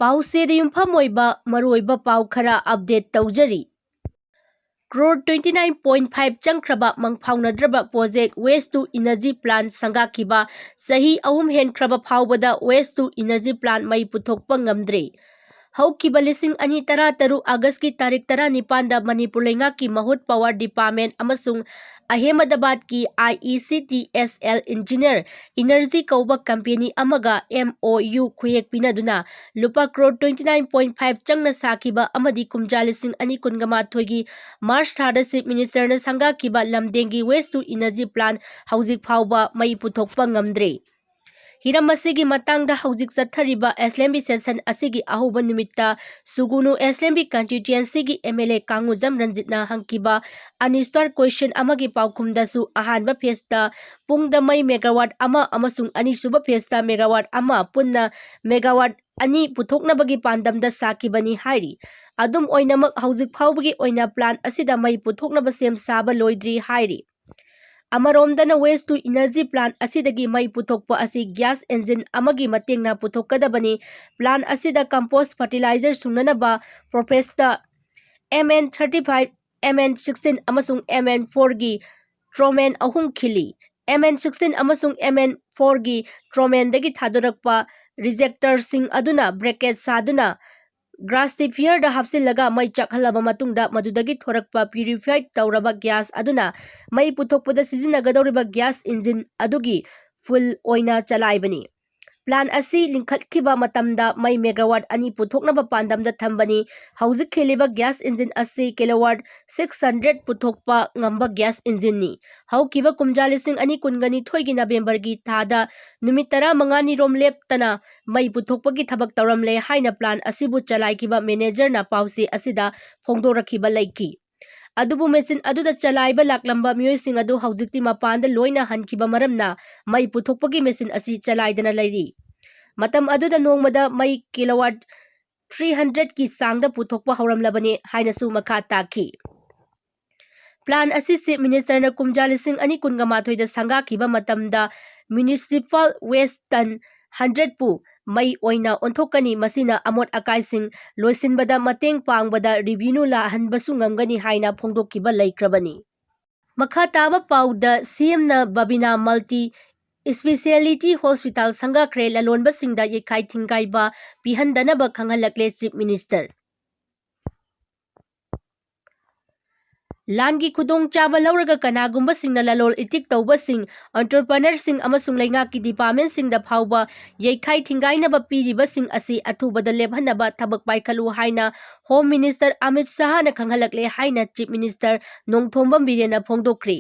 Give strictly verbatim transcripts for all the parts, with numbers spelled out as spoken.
ꯄꯥꯎꯆꯦꯗ ꯌꯨꯝꯐꯝ ꯑꯣꯏꯕ ꯃꯔꯨꯑꯣꯏꯕ ꯄꯥꯎ ꯈꯔ update ꯇꯧꯖꯔꯤ꯫ Crore twenty nine point five ꯆꯪꯈ꯭ꯔꯕ ꯃꯪꯐꯥꯎꯅꯗ꯭ꯔꯕ project waste to energy plant ꯁꯪꯒꯥꯈꯤꯕ ꯆꯍꯤ ꯑꯍꯨꯝ ꯍꯦꯟꯈ꯭ꯔꯕ ꯐꯥꯎꯕꯗ waste to energy plant ꯃꯩ ꯄꯨꯊꯣꯛꯄ ꯉꯝꯗ꯭ꯔꯦ꯫ ꯍꯧꯈꯤꯕ ꯂꯤꯁꯤꯡ ꯑꯅꯤ ꯇꯔꯥ ꯇꯔꯨꯛ Augustꯀꯤ ꯇꯥꯔꯤꯛ ꯇꯔꯥꯅꯤꯄꯥꯟꯗ ꯃꯅꯤꯄꯨꯔ ꯂꯩꯉꯥꯛꯀꯤ ꯃꯍꯨꯠ power department ꯑꯃꯁꯨꯡ ꯑꯍꯃꯦꯗꯕꯥꯗꯀꯤ I E C T S L Engineer Energy ꯀꯧꯕ company ꯑꯃꯒ M O U ꯈꯨꯌꯦꯛ ꯄꯤꯅꯗꯨꯅ ꯂꯨꯄꯥ crore twenty nine point five ꯆꯪꯅ ꯁꯥꯈꯤꯕ ꯑꯃꯗꯤ ꯀꯨꯝꯖꯥ ꯂꯤꯁꯤꯡ ꯑꯅꯤ ꯀꯨꯟꯒ ꯃꯥꯊꯣꯏꯒꯤ March ꯊꯥꯗ Chief Ministerꯅ ꯁꯪꯒꯥꯈꯤꯕ ꯂꯝꯗꯦꯡꯒꯤ waste to energy plant ꯍꯧꯖꯤꯛ ꯐꯥꯎꯕ ꯃꯩ ꯄꯨꯊꯣꯛꯄ ꯉꯝꯗ꯭ꯔꯦ꯫ ꯍꯤꯔꯝ ꯑꯁꯤꯒꯤ ꯃꯇꯥꯡꯗ ꯍꯧꯖꯤꯛ ꯆꯠꯊꯔꯤꯕ assembly session ꯑꯁꯤꯒꯤ ꯑꯍꯧꯕ ꯅꯨꯃꯤꯠꯇ ꯁꯨꯒꯨꯅꯨ assembly constituencyꯒꯤ M L A ꯀꯥꯡꯉꯨꯖꯝ ꯔꯟꯖꯤꯠꯅ ꯍꯪꯈꯤꯕ unanswered question ꯑꯃꯒꯤ ꯄꯥꯎꯈꯨꯝꯗꯁꯨ ꯑꯍꯥꯟꯕ phaseꯇ ꯄꯨꯡꯗ ꯃꯩ megawatt ꯑꯃ ꯑꯃꯁꯨꯡ ꯑꯅꯤꯁꯨꯕ phaseꯇ megawatt ꯑꯃ, ꯄꯨꯟꯅ megawatt ꯑꯅꯤ ꯄꯨꯊꯣꯛꯅꯕꯒꯤ ꯄꯥꯟꯗꯝꯗ ꯁꯥꯈꯤꯕꯅꯤ ꯍꯥꯏꯔꯤ꯫ ꯑꯗꯨꯝ ꯑꯣꯏꯅꯃꯛ, ꯍꯧꯖꯤꯛ ꯐꯥꯎꯕꯒꯤ ꯑꯣꯏꯅ plant ꯑꯁꯤꯗ ꯃꯩ ꯄꯨꯊꯣꯛꯅꯕ ꯁꯦꯝ ꯁꯥꯕ ꯂꯣꯏꯗ꯭ꯔꯤ ꯍꯥꯏꯔꯤ꯫ ꯑꯃꯔꯣꯝꯗꯅ, waste to energy plant ꯑꯁꯤꯗꯒꯤ ꯃꯩ ꯄꯨꯊꯣꯛꯄ ꯑꯁꯤ gas engine ꯑꯃꯒꯤ ꯃꯇꯦꯡꯅ ꯄꯨꯊꯣꯛꯀꯗꯕꯅꯤ꯫ Plant ꯑꯁꯤꯗ compost fertilizer ꯁꯨꯡꯅꯅꯕ processꯇ M N thirty five, M N sixteen ꯑꯃꯁꯨꯡ M N fourꯒꯤ trommel ꯑꯍꯨꯝ ꯈꯤꯜꯂꯤ꯫ M N sixteen ꯑꯃꯁꯨꯡ M N fourꯒꯤ trommelꯗꯒꯤ ꯊꯥꯗꯣꯔꯛꯄ rejectorꯁꯤꯡ ꯑꯗꯨꯅ bracket ꯁꯥꯗꯨꯅ gasifier ꯍꯥꯞꯆꯤꯜꯂꯒ ꯃꯩ ꯆꯥꯛꯍꯜꯂꯕ ꯃꯇꯨꯡꯗ, ꯃꯗꯨꯗꯒꯤ ꯊꯣꯔꯛꯄ purified ꯇꯧꯔꯕ gas ꯑꯗꯨꯅ ꯃꯩ ꯄꯨꯊꯣꯛꯄꯗ ꯁꯤꯖꯤꯟꯅꯒꯗꯧꯔꯤꯕ gas engine ꯑꯗꯨꯒꯤ fuel ꯑꯣꯏꯅ ꯆꯂꯥꯏꯕꯅꯤ꯫ Plant ꯑꯁꯤ ꯂꯤꯡꯈꯠꯈꯤꯕ ꯃꯇꯝꯗ ꯃꯩ megawatt ꯑꯅꯤ ꯄꯨꯊꯣꯛꯅꯕ ꯄꯥꯟꯗꯝꯗ ꯊꯝꯕꯅꯤ꯫ ꯍꯧꯖꯤꯛ ꯈꯤꯜꯂꯤꯕ gas engine ꯑꯁꯤ kilowatt six hundred ꯄꯨꯊꯣꯛꯄ ꯉꯝꯕ gas engineꯅꯤ꯫ ꯍꯧꯈꯤꯕ ꯀꯨꯝꯖꯥ ꯂꯤꯁꯤꯡ ꯑꯅꯤ ꯀꯨꯟꯒ ꯅꯤꯊꯣꯏꯒꯤ Novemberꯒꯤ ꯊꯥꯗ ꯅꯨꯃꯤꯠ ꯇꯔꯥꯃꯉꯥꯅꯤ ꯔꯣꯝ ꯂꯦꯞꯇꯅ ꯃꯩ ꯄꯨꯊꯣꯛꯄꯒꯤ ꯊꯕꯛ ꯇꯧꯔꯝꯂꯦ ꯍꯥꯏꯅ plant ꯑꯁꯤꯕꯨ ꯆꯂꯥꯏꯈꯤꯕ managerꯅ ꯄꯥꯎꯆꯦ ꯑꯁꯤꯗ ꯐꯣꯡꯗꯣꯔꯛꯈꯤꯕ ꯂꯩꯈꯤ꯫ ꯑꯗꯨꯕꯨ machine ꯑꯗꯨꯗ ꯆꯂꯥꯏꯕ ꯂꯥꯛꯂꯝꯕ ꯃꯤꯑꯣꯏꯁꯤꯡ ꯑꯗꯨ ꯍꯧꯖꯤꯛꯇꯤ ꯃꯄꯥꯟꯗ ꯂꯣꯏꯅ ꯍꯟꯈꯤꯕ ꯃꯔꯝꯅ ꯃꯩ ꯄꯨꯊꯣꯛꯄꯒꯤ machine ꯑꯁꯤ ꯆꯂꯥꯏꯗꯅ ꯂꯩꯔꯤ꯫ ꯃꯇꯝ ꯑꯗꯨꯗ ꯅꯣꯡꯃꯗ ꯃꯩ kilowatt three hundredꯀꯤ ꯆꯥꯡꯗ ꯄꯨꯊꯣꯛꯄ ꯍꯧꯔꯝꯂꯕꯅꯤ ꯍꯥꯏꯅꯁꯨ ꯃꯈꯥ ꯇꯥꯈꯤ꯫ Plant ꯑꯁꯤ Chief Ministerꯅ ꯀꯨꯝꯖꯥ ꯂꯤꯁꯤꯡ ꯑꯅꯤ ꯀꯨꯟꯒ ꯃꯥꯊꯣꯏꯗ ꯁꯪꯒꯥꯈꯤꯕ ꯃꯇꯝꯗ municipal waste ton ꯍꯟꯗ꯭ꯔꯦꯠꯄꯨ ꯃꯩ ꯑꯣꯏꯅ ꯑꯣꯟꯊꯣꯛꯀꯅꯤ꯫ ꯃꯁꯤꯅ ꯑꯃꯣꯠ ꯑꯀꯥꯏꯁꯤꯡ ꯂꯣꯏꯁꯤꯟꯕꯗ ꯃꯇꯦꯡ ꯄꯥꯡꯕꯗ revenue ꯂꯥꯛꯍꯟꯕꯁꯨ ꯉꯝꯒꯅꯤ ꯍꯥꯏꯅ ꯐꯣꯡꯗꯣꯛꯈꯤꯕ ꯂꯩꯈ꯭ꯔꯕꯅꯤ꯫ ꯃꯈꯥ ꯇꯥꯕ ꯄꯥꯎꯗ, ꯁꯤ ꯑꯦꯝꯅ ꯕꯕꯤꯅꯥ Multi Speciality Hospital ꯁꯪꯒꯥꯈ꯭ꯔꯦ, ꯂꯂꯣꯟꯕꯁꯤꯡꯗ ꯌꯩꯈꯥꯏ ꯊꯤꯡꯒꯥꯏꯕ ꯄꯤꯍꯟꯗꯅꯕ ꯈꯪꯍꯜꯂꯛꯂꯦ Chief Minister꯫ ꯂꯥꯟꯒꯤ ꯈꯨꯗꯣꯡꯆꯥꯕ ꯂꯧꯔꯒ ꯀꯅꯥꯒꯨꯝꯕꯁꯤꯡꯅ ꯂꯂꯣꯜ ꯏꯇꯤꯛ ꯇꯧꯕꯁꯤꯡ, entrepreneurꯁꯤꯡ ꯑꯃꯁꯨꯡ ꯂꯩꯉꯥꯛꯀꯤ departmentꯁꯤꯡꯗ ꯐꯥꯎꯕ ꯌꯩꯈꯥꯏ ꯊꯤꯡꯒꯥꯏꯅꯕ ꯄꯤꯔꯤꯕꯁꯤꯡ ꯑꯁꯤ ꯑꯊꯨꯕꯗ ꯂꯦꯞꯍꯟꯅꯕ ꯊꯕꯛ ꯄꯥꯏꯈꯠꯂꯨ ꯍꯥꯏꯅ Home Minister ꯑꯃꯤꯠ ꯁꯍꯥꯅ ꯈꯪꯍꯜꯂꯛꯂꯦ ꯍꯥꯏꯅ Chief Minister ꯅꯣꯡꯊꯣꯝꯕꯝ ꯕꯤꯔꯦꯟꯅ ꯐꯣꯡꯗꯣꯛꯈ꯭ꯔꯤ꯫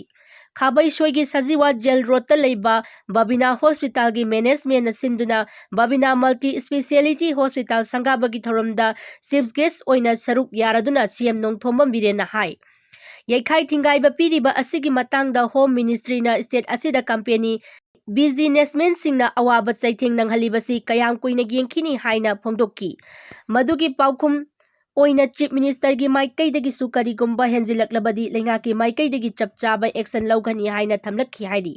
ꯈꯥꯕꯩꯁꯣꯏꯒꯤ ꯁꯖꯤꯋꯥ ꯖꯦꯜ ꯔꯣꯗꯇ ꯂꯩꯕ ꯕꯕꯤꯅꯥ ꯍꯣꯁꯄꯤꯇꯥꯜꯒꯤ managementꯅ ꯁꯤꯟꯗꯨꯅ ꯕꯕꯤꯅꯥ Multi Speciality Hospital ꯁꯪꯒꯥꯕꯒꯤ ꯊꯧꯔꯝꯗ chief guest ꯑꯣꯏꯅ ꯁꯔꯨꯛ ꯌꯥꯔꯗꯨꯅ ꯁꯤ ꯑꯦꯝ ꯅꯣꯡꯊꯣꯝꯕꯝ ꯕꯤꯔꯦꯟꯅ ꯍꯥꯏ꯫ ꯌꯩꯈꯥꯏ ꯊꯤꯡꯒꯥꯏꯕ ꯄꯤꯔꯤꯕ ꯑꯁꯤꯒꯤ ꯃꯇꯥꯡꯗ Home Ministryꯅ state ꯑꯁꯤꯗ company businessmanꯁꯤꯡꯅ ꯑꯋꯥꯕ ꯆꯩꯊꯦꯡ ꯅꯪꯍꯜꯂꯤꯕꯁꯤ ꯀꯌꯥꯝ ꯀꯨꯏꯅ ꯌꯦꯡꯈꯤꯅꯤ ꯍꯥꯏꯅ ꯐꯣꯡꯗꯣꯛꯈꯤ꯫ ꯃꯗꯨꯒꯤ ꯄꯥꯎꯈꯨꯝ ꯑꯣꯏꯅ Chief Ministerꯒꯤ ꯃꯥꯏꯀꯩꯗꯒꯤꯁꯨ ꯀꯔꯤꯒꯨꯝꯕ ꯍꯦꯟꯖꯤꯜꯂꯛꯂꯕꯗꯤ ꯂꯩꯉꯥꯛꯀꯤ ꯃꯥꯏꯀꯩꯗꯒꯤ ꯆꯞ ꯆꯥꯕ action ꯂꯧꯒꯅꯤ ꯍꯥꯏꯅ ꯊꯝꯂꯛꯈꯤ ꯍꯥꯏꯔꯤ꯫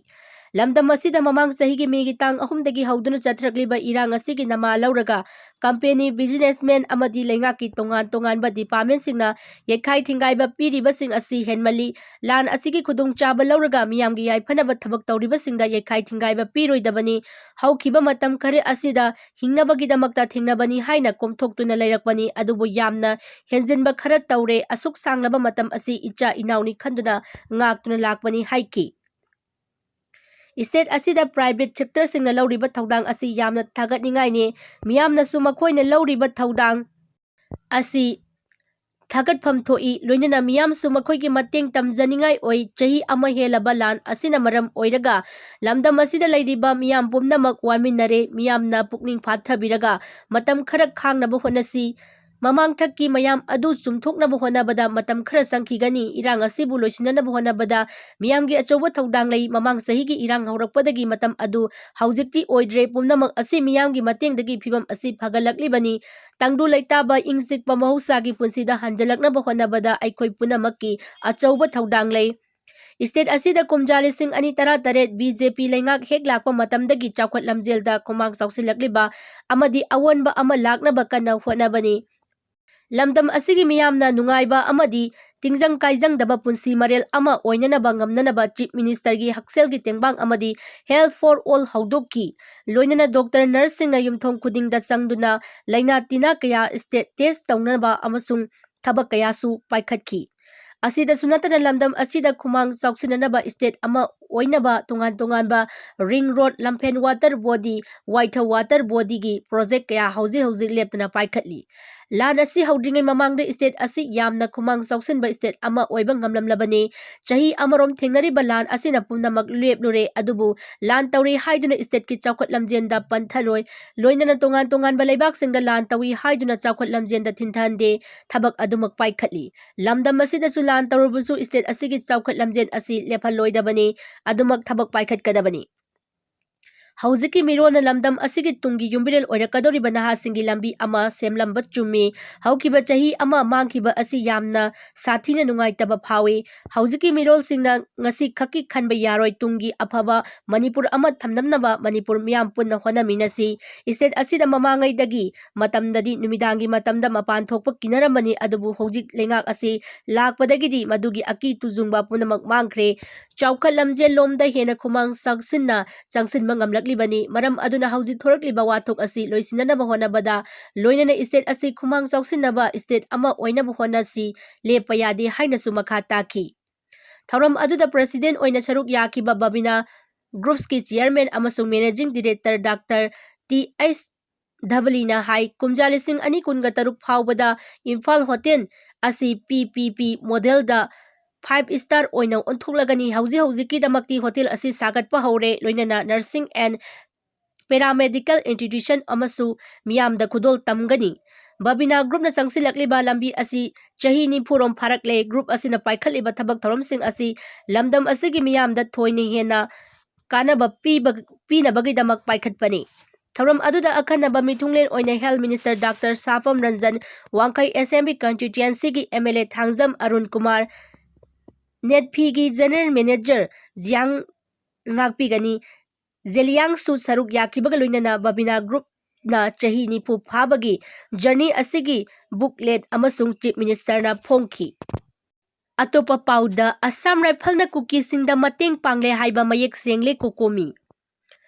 ꯂꯝꯗꯝ ꯑꯁꯤꯗ ꯃꯃꯥꯡ ꯆꯍꯤꯒꯤ ꯃꯦꯒꯤ ꯇꯥꯡ ꯑꯍꯨꯝꯗꯒꯤ ꯍꯧꯗꯨꯅ ꯆꯠꯊꯔꯛꯂꯤꯕ ꯏꯔꯥꯡ ꯑꯁꯤꯒꯤ ꯅꯃꯥ ꯂꯧꯔꯒ company businessman ꯑꯃꯗꯤ ꯂꯩꯉꯥꯛꯀꯤ ꯇꯣꯉꯥꯟ ꯇꯣꯉꯥꯟꯕ departmentꯁꯤꯡꯅ ꯌꯩꯈꯥꯏ ꯊꯤꯡꯒꯥꯏꯕ ꯄꯤꯔꯤꯕꯁꯤꯡ ꯑꯁꯤ ꯍꯦꯟꯃꯜꯂꯤ꯫ ꯂꯥꯟ ꯑꯁꯤꯒꯤ ꯈꯨꯗꯣꯡꯆꯥꯕ ꯂꯧꯔꯒ ꯃꯤꯌꯥꯝꯒꯤ ꯌꯥꯏꯐꯅꯕ ꯊꯕꯛ ꯇꯧꯔꯤꯕꯁꯤꯡꯗ ꯌꯩꯈꯥꯏ ꯊꯤꯡꯒꯥꯏꯕ ꯄꯤꯔꯣꯏꯗꯕꯅꯤ꯫ ꯍꯧꯈꯤꯕ ꯃꯇꯝ ꯈꯔ ꯑꯁꯤꯗ ꯍꯤꯡꯅꯕꯒꯤꯗꯃꯛꯇ ꯊꯦꯡꯅꯕꯅꯤ ꯍꯥꯏꯅ ꯀꯣꯝꯊꯣꯛꯇꯨꯅ ꯂꯩꯔꯛꯄꯅꯤ, ꯑꯗꯨꯕꯨ ꯌꯥꯝꯅ ꯍꯦꯟꯖꯤꯟꯕ ꯈꯔ ꯇꯧꯔꯦ꯫ ꯑꯁꯨꯛ ꯁꯥꯡꯂꯕ ꯃꯇꯝ ꯑꯁꯤ ꯏꯆꯥ ꯏꯅꯥꯎꯅꯤ ꯈꯟꯗꯨꯅ ꯉꯥꯛꯇꯨꯅ ꯂꯥꯛꯄꯅꯤ ꯍꯥꯏꯈꯤ꯫ State ꯑꯁꯤꯗ private sectorꯁꯤꯡꯅ ꯂꯧꯔꯤꯕ ꯊꯧꯗꯥꯡ ꯑꯁꯤ ꯌꯥꯝꯅ ꯊꯥꯒꯠꯅꯤꯡꯉꯥꯏꯅꯤ꯫ ꯃꯤꯌꯥꯝꯅꯁꯨ ꯃꯈꯣꯏꯅ ꯂꯧꯔꯤꯕ ꯊꯧꯗꯥꯡ ꯑꯁꯤ ꯊꯥꯒꯠꯐꯝ ꯊꯣꯛꯏ꯫ ꯂꯣꯏꯅꯅ ꯃꯤꯌꯥꯝꯁꯨ ꯃꯈꯣꯏꯒꯤ ꯃꯇꯦꯡ ꯇꯝꯖꯅꯤꯡꯉꯥꯏ ꯑꯣꯏ꯫ ꯆꯍꯤ ꯑꯃ ꯍꯦꯜꯂꯕ ꯂꯥꯟ ꯑꯁꯤꯅ ꯃꯔꯝ ꯑꯣꯏꯔꯒ ꯂꯝꯗꯝ ꯑꯁꯤꯗ ꯂꯩꯔꯤꯕ ꯃꯤꯌꯥꯝ ꯄꯨꯝꯅꯃꯛ ꯋꯥꯃꯤꯟꯅꯔꯦ꯫ ꯃꯤꯌꯥꯝꯅ ꯄꯨꯛꯅꯤꯡ ꯐꯥꯊꯕꯤꯔꯒ ꯃꯇꯝ ꯈꯔ ꯈꯥꯡꯅꯕ ꯍꯣꯠꯅꯁꯤ꯫ ꯃꯃꯥꯡꯊꯛꯀꯤ ꯃꯌꯥꯝ ꯑꯗꯨ ꯆꯨꯝꯊꯣꯛꯅꯕ ꯍꯣꯠꯅꯕꯗ ꯃꯇꯝ ꯈꯔ ꯆꯪꯈꯤꯒꯅꯤ꯫ ꯏꯔꯥꯡ ꯑꯁꯤꯕꯨ ꯂꯣꯏꯁꯤꯟꯅꯅꯕ ꯍꯣꯠꯅꯕꯗ ꯃꯤꯌꯥꯝꯒꯤ ꯑꯆꯧꯕ ꯊꯧꯗꯥꯡ ꯂꯩ꯫ ꯃꯃꯥꯡ ꯆꯍꯤꯒꯤ ꯏꯔꯥꯡ ꯍꯧꯔꯛꯄꯗꯒꯤ ꯃꯇꯝ ꯑꯗꯨ ꯍꯧꯖꯤꯛꯇꯤ ꯑꯣꯏꯗ꯭ꯔꯦ꯫ ꯄꯨꯝꯅꯃꯛ ꯑꯁꯤ ꯃꯤꯌꯥꯝꯒꯤ ꯃꯇꯦꯡꯗꯒꯤ ꯐꯤꯚꯝ ꯑꯁꯤ ꯐꯒꯠꯂꯛꯂꯤꯕꯅꯤ꯫ ꯇꯪꯗꯨ ꯂꯩꯇꯥꯕ, ꯏꯪ ꯆꯤꯛꯄ ꯃꯍꯧꯁꯥꯒꯤ ꯄꯨꯟꯁꯤꯗ ꯍꯟꯖꯤꯜꯂꯛꯅꯕ ꯍꯣꯠꯅꯕꯗ ꯑꯩꯈꯣꯏ ꯄꯨꯝꯅꯃꯛꯀꯤ ꯑꯆꯧꯕ ꯊꯧꯗꯥꯡ ꯂꯩ꯫ State ꯑꯁꯤꯗ ꯀꯨꯝꯖꯥ ꯂꯤꯁꯤꯡ ꯑꯅꯤ ꯇꯔꯥꯇꯔꯦꯠ B J P ꯂꯩꯉꯥꯛ ꯍꯦꯛ ꯂꯥꯛꯄ ꯃꯇꯝꯗꯒꯤ ꯆꯥꯎꯈꯠ ꯂꯝꯖꯦꯜꯗ ꯈꯨꯃꯥꯡ ꯆꯥꯎꯁꯤꯜꯂꯛꯂꯤꯕ ꯑꯃꯗꯤ ꯑꯑꯣꯟꯕ ꯑꯃ ꯂꯥꯛꯅꯕ ꯀꯟꯅ ꯍꯣꯠꯅꯕꯅꯤ꯫ ꯂꯝꯗꯝ ꯑꯁꯤꯒꯤ ꯃꯤꯌꯥꯝꯅ ꯅꯨꯡꯉꯥꯏꯕ ꯑꯃꯗꯤ ꯇꯤꯡꯖꯪ ꯀꯥꯏꯖꯪꯗꯕ ꯄꯨꯟꯁꯤ ꯃꯔꯦꯜ ꯑꯃ ꯑꯣꯏꯅꯅꯕ ꯉꯝꯅꯅꯕ Chief Minister ꯒꯤ ꯍꯛꯁꯦꯜꯒꯤ ꯇꯦꯡꯕꯥꯡ ꯑꯃꯗꯤ Health for All ꯍꯧꯗꯣꯛꯈꯤ꯫ ꯂꯣꯏꯅꯅ doctor, nurse ꯁꯤꯡꯅ ꯌꯨꯝꯊꯣꯡ ꯈꯨꯗꯤꯡꯗ ꯆꯪꯗꯨꯅ ꯂꯥꯏꯅꯥ ꯇꯤꯟꯅꯥ ꯀꯌꯥ state test ꯇꯧꯅꯕ ꯑꯃꯁꯨꯡ ꯊꯕꯛ ꯀꯌꯥꯁꯨ ꯄꯥꯏꯈꯠꯈꯤ꯫ ꯑꯁꯤꯗꯁꯨ ꯅꯠꯇꯅ ꯂꯝꯗꯝ ꯑꯁꯤꯗ ꯈꯨꯃꯥꯡ ꯆꯥꯎꯁꯤꯟꯅꯅꯕ state ꯑꯃ ꯑꯣꯏꯅꯕ ꯇꯣꯉꯥꯟ ꯇꯣꯉꯥꯟꯕ ring road, Lamphel water body, ꯋꯥꯏꯊꯧ water body ꯒꯤ project ꯀꯌꯥ ꯍꯧꯖꯤꯛ ꯍꯧꯖꯤꯛ ꯂꯦꯞꯇꯅ ꯄꯥꯏꯈꯠꯂꯤ꯫ ꯂꯥꯟ ꯑꯁꯤ ꯍꯧꯗ꯭ꯔꯤꯉꯩ ꯃꯃꯥꯡꯗ state ꯑꯁꯤ ꯌꯥꯝꯅ ꯈꯨꯃꯥꯡ ꯆꯥꯎꯁꯤꯟꯕ state ꯑꯃ ꯑꯣꯏꯕ ꯉꯝꯂꯝꯂꯕꯅꯤ꯫ ꯆꯍꯤ ꯑꯃꯔꯣꯝ ꯊꯦꯡꯅꯔꯤꯕ ꯂꯥꯟ ꯑꯁꯤꯅ ꯄꯨꯝꯅꯃꯛ ꯂꯦꯞꯂꯨꯔꯦ, ꯑꯗꯨꯕꯨ ꯂꯥꯟ ꯇꯧꯔꯤ ꯍꯥꯏꯗꯨꯅ state ꯀꯤ ꯆꯥꯎꯈꯠ ꯂꯝꯖꯦꯟꯗ ꯄꯟꯊꯔꯣꯏ꯫ ꯂꯣꯏꯅꯅ ꯇꯣꯉꯥꯟ ꯇꯣꯉꯥꯟꯕ ꯂꯩꯕꯥꯛꯁꯤꯡꯗ ꯂꯥꯟ ꯇꯧꯏ ꯍꯥꯏꯗꯨꯅ ꯆꯥꯎꯈꯠ ꯂꯝꯖꯦꯟꯗ ꯊꯤꯟꯊꯍꯟꯗꯦ, ꯊꯕꯛ ꯑꯗꯨꯃꯛ ꯄꯥꯏꯈꯠꯂꯤ꯫ ꯂꯝꯗꯝ ꯑꯁꯤꯗꯁꯨ ꯂꯥꯟ ꯇꯧꯔꯕꯁꯨ state ꯑꯁꯤꯒꯤ ꯆꯥꯎꯈꯠ ꯂꯝꯖꯦꯟ ꯑꯁꯤ ꯂꯦꯞꯍꯜꯂꯣꯏꯗꯕꯅꯤ, ꯑꯗꯨꯃꯛ ꯊꯕꯛ ꯄꯥꯏꯈꯠꯀꯗꯕꯅꯤ꯫ ꯍꯧꯖꯤꯛꯀꯤ ꯃꯤꯔꯣꯜꯅ ꯂꯝꯗꯝ ꯑꯁꯤꯒꯤ ꯇꯨꯡꯒꯤ ꯌꯨꯝꯕꯤꯔꯦꯜ ꯑꯣꯏꯔꯛꯀꯗꯧꯔꯤꯕ ꯅꯍꯥꯁꯤꯡꯒꯤ ꯂꯝꯕꯤ ꯑꯃ ꯁꯦꯝꯂꯝꯕ ꯆꯨꯝꯃꯤ꯫ ꯍꯧꯈꯤꯕ ꯆꯍꯤ ꯑꯃ ꯃꯥꯡꯈꯤꯕ ꯑꯁꯤ ꯌꯥꯝꯅ ꯁꯥꯊꯤꯅ ꯅꯨꯡꯉꯥꯏꯇꯕ ꯐꯥꯎꯏ꯫ ꯍꯧꯖꯤꯛꯀꯤ ꯃꯤꯔꯣꯜꯁꯤꯡꯅ ꯉꯁꯤ ꯈꯛꯀꯤ ꯈꯟꯕ ꯌꯥꯔꯣꯏ, ꯇꯨꯡꯒꯤ ꯑꯐꯕ ꯃꯅꯤꯄꯨꯔ ꯑꯃ ꯊꯝꯅꯕ ꯃꯅꯤꯄꯨꯔ ꯃꯤꯌꯥꯝ ꯄꯨꯟꯅ ꯍꯣꯠꯅꯃꯤꯟꯅꯁꯤ꯫ State ꯑꯁꯤꯗ ꯃꯃꯥꯡꯉꯩꯗꯒꯤ ꯃꯇꯝꯗꯗꯤ ꯅꯨꯃꯤꯗꯥꯡꯒꯤ ꯃꯇꯝꯗ ꯃꯄꯥꯟ ꯊꯣꯛꯄ ꯀꯤꯅꯔꯝꯕꯅꯤ, ꯑꯗꯨꯕꯨ ꯍꯧꯖꯤꯛ ꯂꯩꯉꯥꯛ ꯑꯁꯤ ꯂꯥꯛꯄꯗꯒꯤꯗꯤ ꯃꯗꯨꯒꯤ ꯑꯀꯤ ꯇꯨꯖꯨꯡꯕ ꯄꯨꯝꯅꯃꯛ ꯃꯥꯡꯈ꯭ꯔꯦ꯫ ꯆꯥꯎꯈꯠ ꯂꯝꯖꯦꯜ ꯂꯣꯝꯗ ꯍꯦꯟꯅ ꯈꯨꯃꯥꯡ ꯆꯥꯎꯁꯤꯟꯅ ꯆꯪꯁꯤꯟꯕ ꯉꯝꯂꯛꯂꯤꯕꯅꯤ꯫ ꯃꯔꯝ ꯑꯗꯨꯅ ꯍꯧꯖꯤꯛ ꯊꯣꯔꯛꯂꯤꯕ ꯋꯥꯊꯣꯛ ꯑꯁꯤ ꯂꯣꯏꯁꯤꯟꯅꯅꯕ ꯍꯣꯠꯅꯕꯗ, ꯂꯣꯏꯅꯅ state ꯑꯁꯤ ꯈꯨꯃꯥꯡ ꯆꯥꯎꯁꯤꯟꯅꯕ state ꯑꯃ ꯑꯣꯏꯅꯕ ꯍꯣꯠꯅꯁꯤ, ꯂꯦꯞꯄ ꯌꯥꯗꯦ ꯍꯥꯏꯅꯁꯨ ꯃꯈꯥ ꯇꯥꯈꯤ꯫ ꯊꯧꯔꯝ ꯑꯗꯨꯗ president ꯑꯣꯏꯅ ꯁꯔꯨꯛ ꯌꯥꯈꯤꯕ ꯕꯕꯤꯅꯥ Groups ꯀꯤ chairman ꯑꯃꯁꯨꯡ managing director Doctor T H ꯙꯕꯂꯤꯅ ꯍꯥꯏ, ꯀꯨꯝꯖꯥ ꯂꯤꯁꯤꯡ ꯑꯅꯤ ꯀꯨꯟꯒ ꯇꯔꯨꯛ ꯐꯥꯎꯕꯗ ꯏꯝꯐꯥꯜ hotel ꯑꯁꯤ P P P model ꯗ five star ꯑꯣꯏꯅ ꯑꯣꯟꯊꯣꯛꯂꯒꯅꯤ꯫ ꯍꯧꯖꯤꯛ ꯍꯧꯖꯤꯛꯀꯤꯗꯃꯛꯇꯤ hotel ꯑꯁꯤ ꯁꯥꯒꯠꯄ ꯍꯧꯔꯦ, ꯂꯣꯏꯅꯅ nursing and paramedical institution ꯑꯃꯁꯨ ꯃꯤꯌꯥꯝꯗ ꯈꯨꯗꯣꯜ ꯇꯝꯒꯅꯤ꯫ ꯕꯕꯤꯅꯥ group ꯅ ꯆꯪꯁꯤꯜꯂꯛꯂꯤꯕ ꯂꯝꯕꯤ ꯑꯁꯤ ꯆꯍꯤ ꯅꯤꯐꯨ ꯔꯣꯝ ꯐꯥꯔꯛꯂꯦ꯫ Group ꯑꯁꯤꯅ ꯄꯥꯏꯈꯠꯂꯤꯕ ꯊꯕꯛ ꯊꯧꯔꯝꯁꯤꯡ ꯑꯁꯤ ꯂꯝꯗꯝ ꯑꯁꯤꯒꯤ ꯃꯤꯌꯥꯝꯗ ꯊꯣꯏꯅ ꯍꯦꯟꯅ ꯀꯥꯟꯅꯕ ꯄꯤꯕ, ꯄꯤꯅꯕꯒꯤꯗꯃꯛ ꯄꯥꯏꯈꯠꯄꯅꯤ꯫ ꯊꯧꯔꯝ ꯑꯗꯨꯗ ꯑꯈꯟꯅꯕ ꯃꯤꯊꯨꯡꯂꯦꯟ ꯑꯣꯏꯅ Health Minister Doctor ꯁꯥꯐꯝ ꯔꯟꯖꯟ, ꯋꯥꯡꯈꯩ Assembly Constituency ꯒꯤ M L A Thangjam Arun Kumar, ꯅꯦꯠꯐꯤꯒꯤ General Manager ꯖꯤꯌꯥꯡ ꯉꯥꯛꯄꯤꯒꯅꯤ꯫ ꯖꯦꯂꯤꯌꯥꯡꯁꯨ ꯁꯔꯨꯛ ꯌꯥꯈꯤꯕꯒ ꯂꯣꯏꯅꯅ ꯕꯕꯤꯅꯥ Groupꯅ ꯆꯍꯤ ꯅꯤꯐꯨ ꯐꯥꯕꯒꯤ journey ꯑꯁꯤꯒꯤ booklet ꯑꯃꯁꯨꯡ Chief Ministerꯅ ꯐꯣꯡꯈꯤ꯫ ꯑꯇꯣꯞꯄ ꯄꯥꯎꯗ, ꯑꯁꯥꯝ ꯔꯥꯏꯐꯜꯅ ꯀꯨꯀꯤꯁꯤꯡꯗ ꯃꯇꯦꯡ ꯄꯥꯡꯂꯦ ꯍꯥꯏꯕ ꯃꯌꯦꯛ ꯁꯦꯡꯂꯦ ꯀꯣꯀꯣꯃꯤ꯫